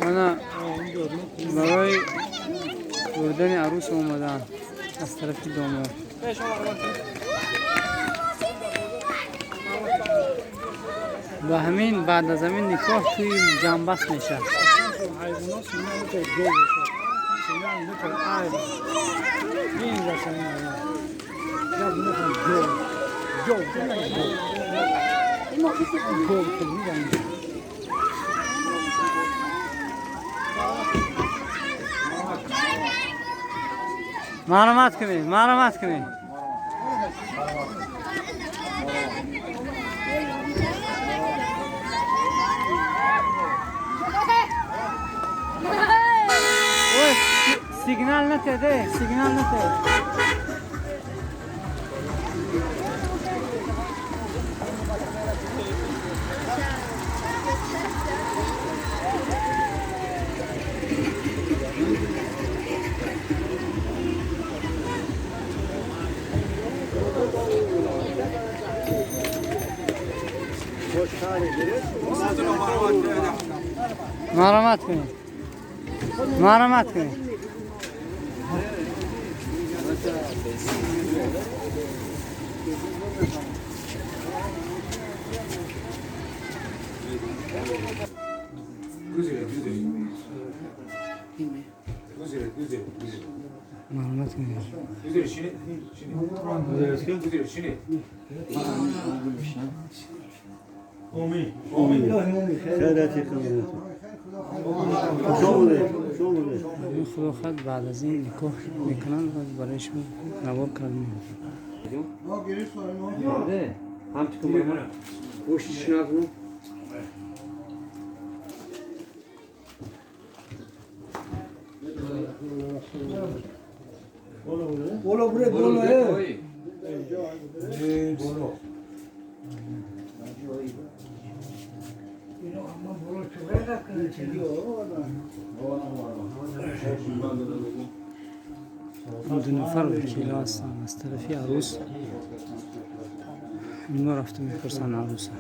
Мана барои бурдани арӯс омадан аз тарафи домод. Ва ҳамин баъд аз ҳамин никоҳ тӯи ҷамъбаст мешавад. Марҳамат кунед, марҳамат кунед. Ой, сигнал натеде, сигнал натеде. Марҳамат кунед, марҳамат кунед. Марҳамат кунед. Худо хоҳад, баъд аз ин никоҳ мекунанд ва барои шумо навор кардем. Ду нафар вакило ҳастанд аз тарафи арӯс. Ино рафта мепурсанд арӯса.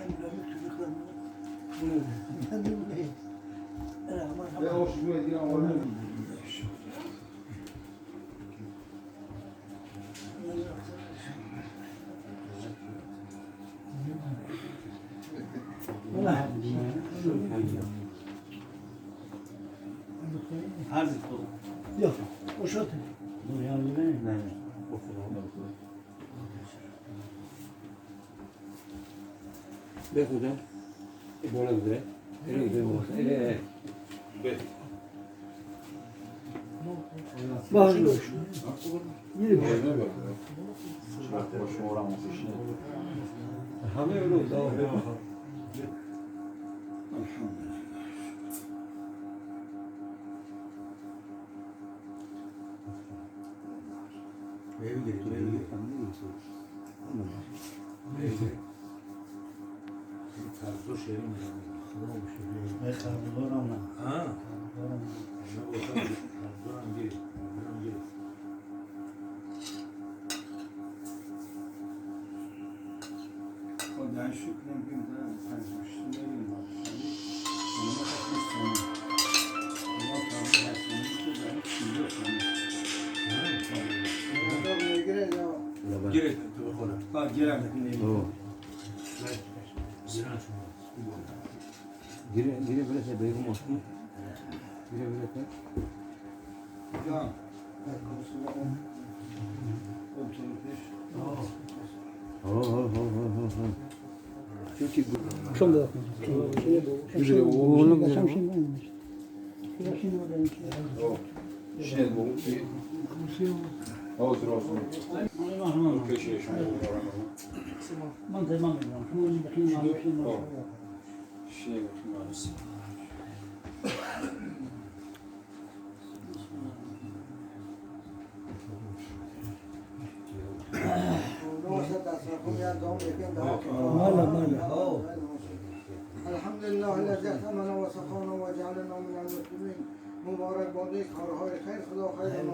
الحمد لله الذي أتمنا وسقانا وجعلنا من المسلمين. مبارک باده کارهای خیر خدا خیر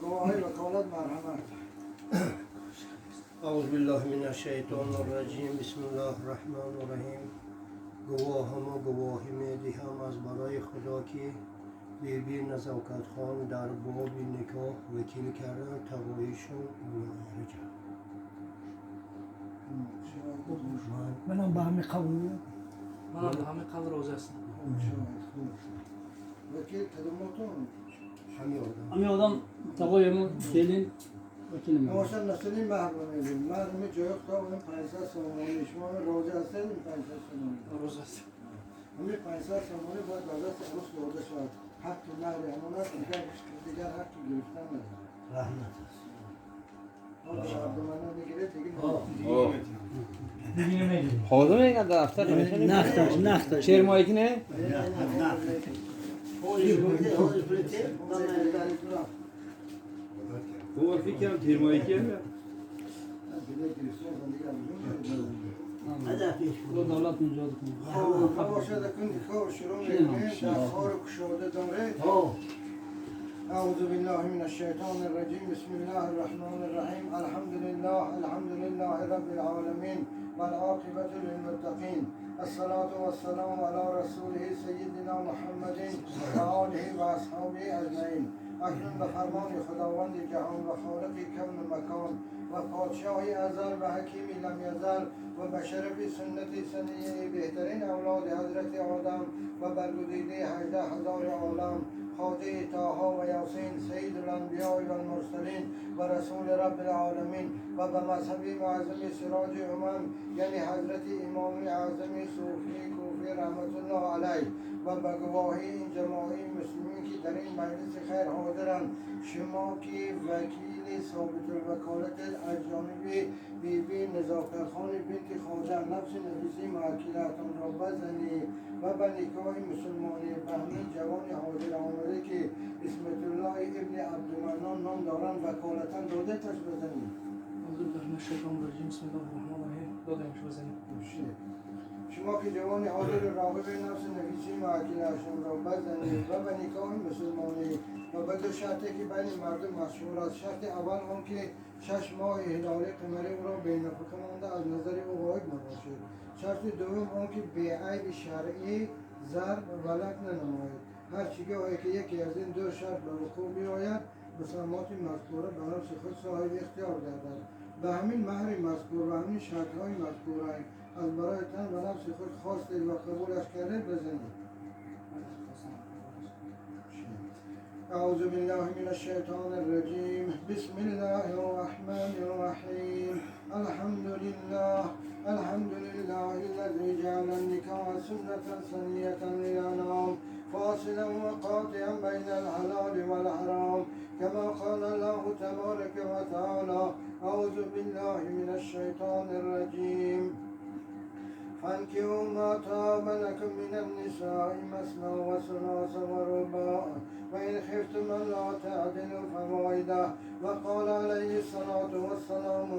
گواهی وکالت مرحمت. اعوذ بالله من الشیطان الرجیم. بسم الله الرحمن الرحیم. Гувоҳаму гувоҳӣ медиҳам аз барои Худо, ки биби Назокатхон дар боби никоҳ вакил кардан тағоишон Раҷаб. Манам ба ҳамин қавл. Манам ба ҳамин қавл розӣ ҳастам. Вакил кадомотон? Ҳамин одам. Ҳамин одам тағояму келин вакили ман. Набошад, масъалаи меҳр мегӯем. Меҳр ҷои худо 500 сомонӣ. Шумо розӣ ҳастед ин 500 сомонӣ? Розӣ ҳастам. Ҳамин 500 сомонӣ бояд ба дасти арӯс дода шавад. Ҳаққи меҳри ҳамон аст, дигар ҳаққи гирифтан надорад. Раҳмат аст. Абдуманон мегиред, дига. Ҳозир мегӯяд, дар дафтар намешавад. Нахташ, нахташ. Шермоӣ ки не? Бо фикрам термоӣ ки. Худо давлат наҷот кунад. Набошад, акун никоҳ шурӯъ мекунем. Дастҳоро кушода доред. أعوذ بالله من الشيطان الرجيم. بسم الله الرحمن الرحيم. الحمد لله، الحمد لله رب العالمين، والعاقبة للمتقين، الصلاة والسلام على رسوله سيدنا محمد وآله وأصحابه أجمعين. اکنون به فرمان خداوند جهان و خالق کون و مکان و پادشاه ازل و حکیمی لم یزل و به شرف سنت سنیه بهترین اولاد حضرت آدم و برگزیده 18,000 عالم، خواجه طه و یاسین، سید الانبیاء و المرسلین و رسول رب العالمین و به مذهب معظم سراج امم، یعنی حضرت امام اعظم صوفی کوفی رحمت الله علیه، و به گواهی این جماعی مسلمین که در این مجلس خیر حاضرند، شما که وکیل ثابت الوکالت از جانب بی بی نزاکت خان بنت خواجه نفس نفیسی موکلتان را بزنی و به نکاح مسلمانی به همین جوان حاضر آمده که اسمت الله ابن عبدالمنان نام دارند وکالتا داده تش بزنی. اعوذ بالله من الشیطان الرجیم. بسم الله الرحمن الرحیم. دادمش بزنیم. شما که جوان حاضر راغب نفس نفیسی موکلشان را بزنی و به نکاح مسلمانی و به دو شرطی که بین مردم مشهور است. شرط اول آن که 6 ماه هلال قمری او را بی نفقه مانده از نظر او غایب نباشد. شرط دوم آن که بی عیب شرعی ضرب ولد ننماید. هر چیگاهی که یکی از این دو شرط به وقوع بیاید، مسمات مذکوره به نفس خود صاحب اختیار گردد. به همین مهر مذکور و همین شرطهای مذکوره از برای تن و نفس خود خواستید و قبولش کردید، بزنید. أعوذ بالله من الشيطان الرجيم. بسم الله الرحمن الرحيم. الحمد لله، الحمد لله الذي جعل النكاح سنة سنية للأنام، فاصلا وقاطعا بين الحلال والحرام، كما قال الله تبارك وتعالى: أعوذ بالله من الشيطان الرجيم. فانكحوا ما طاب لكم من النساء مثنى وثلاث ورباع، وإن خفتم ألا تعدلوا فواحدة. وقال عليه الصلاة والسلام: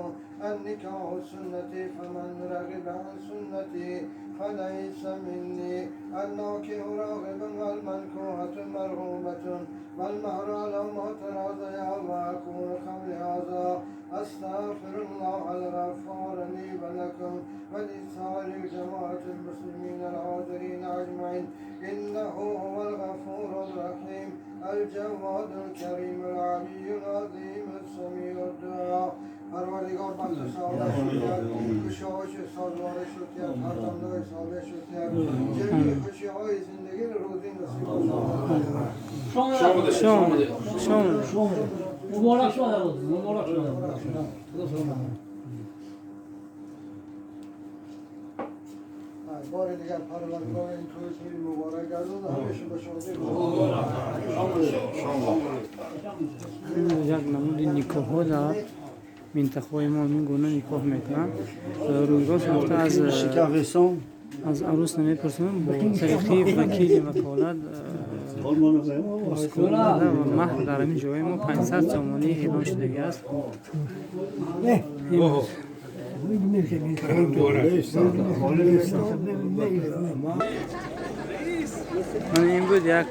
النكاح سنتي، فمن رغب عن سنتي فليس مني. الناكح راغب والمنكوحة مرغوبة، والمهر على ما تراضيا. وأقول قولي هذا، أستغفر الله الغفار لي ولكم ولسائر جماعة المسلمين الحاضرين أجمعين، إنه هو الغفور الرحيم الجواد الكريم العلي العظيم السميع الدعاء. پروردگار بخت سعادت شد، خوشی‌های سازوار شد، فرزندهای صالح شد، جمعی خوشی‌های زندگی رو روزی نصیب. شام شام. مبارک شد، مبارک شد. خدا سلامت. بار دیگر پروردگار این توی توی مبارک گردون، همیشه به شادی. Як намуди никоҳҳо дар минтақаҳои мо ин гуна никоҳ мекунанд. Рӯйрост гуфта, аз арӯс намепурсам, бо тариқи вакили ваколат ошкор карда ва маҳр дар ҳамин ҷои мо 500 сомонӣ эълон шудагӣ аст. Ман ин буд як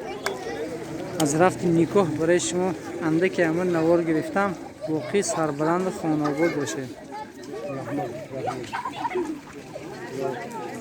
аз рафти никоҳ барои шумо андаке ҳамон навор гирифтам. Боқӣ сарбаланду хонаобод бошед.